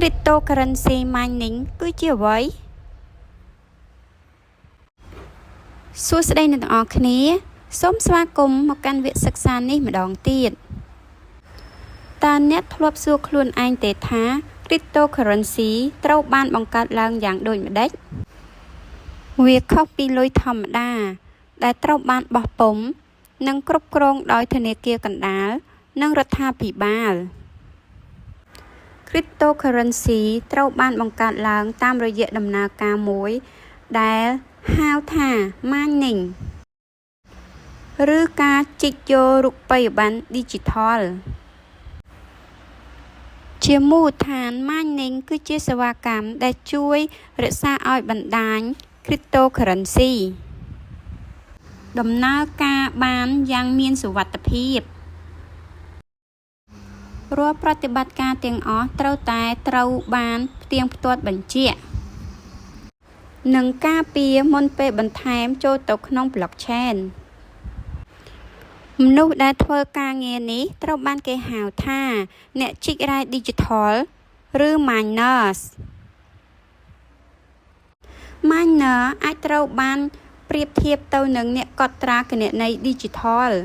Cryptocurrency Mining គឺជាអ្វី?សួស្តីអ្នកទាំងអស់គ្នា សូមស្វាគមន៍មកកាន់វគ្គសិក្សានេះម្ដងទៀតតើអ្នកធ្លាប់សួរខ្លួនឯងទេថា Cryptocurrency ត្រូវបានបង្កើតឡើងយ៉ាងដូចម្តេច?វាខុសពីលុយធម្មតា ដែលត្រូវបានបោះពុម្ព និងគ្រប់គ្រងដោយធនាគារកណ្តាល និងរដ្ឋាភិបាល។ Cryptocurrency ត្រូវបានបង្កើតឡើងតាមរយៈដំណើរការមួយដែលហៅថា Mining ឬការជីកយករូបិយប័ណ្ណឌីជីថល។ ជាមូលដ្ឋាន Mining គឺជាសេវាកម្មដែលជួយរក្សាឲ្យបណ្តាញ Cryptocurrency ដំណើរការបានយ៉ាងមានសុវត្ថិភាព។ រាល់ប្រតិបត្តិការទាំងអស់ត្រូវតែត្រូវបានផ្ទៀងផ្ទាត់បញ្ជាក់ និងការពារមុនពេលបន្ថែមចូលទៅក្នុង Blockchain។ មនុស្សដែលធ្វើការងារនេះត្រូវបានគេហៅថា អ្នកជីករ៉ែឌីជីថល ឬ Miners។ Miner អាចត្រូវបានប្រៀបធៀបទៅនឹងអ្នកកត់ត្រាគណនីឌីជីថល។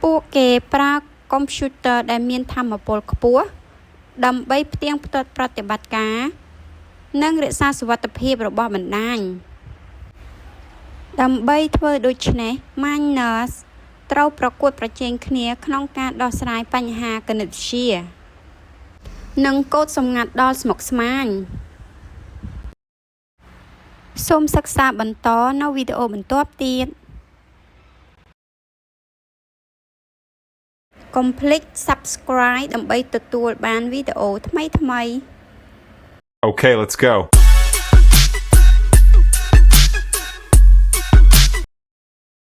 ពួកគេប្រើកុំព្យូទ័រដែលមានថាមពលខ្ពស់ ដើម្បីផ្ទៀងផ្ទាត់ប្រតិបត្តិការ និងរក្សាសុវត្ថិភាពរបស់បណ្តាញ។ ដើម្បីធ្វើដូច្នេះ Miners ត្រូវប្រកួតប្រជែងគ្នាក្នុងការដោះស្រាយបញ្ហាគណិតវិទ្យា និងកូដសម្ងាត់ដ៏ស្មុគស្មាញ។ សូមសិក្សាបន្តនៅវីដេអូបន្ទាប់ទៀត។ កុំភ្លេច Subscribe ដើម្បីទទួលបានវីដេអូថ្មីៗ។ Okay, let's go.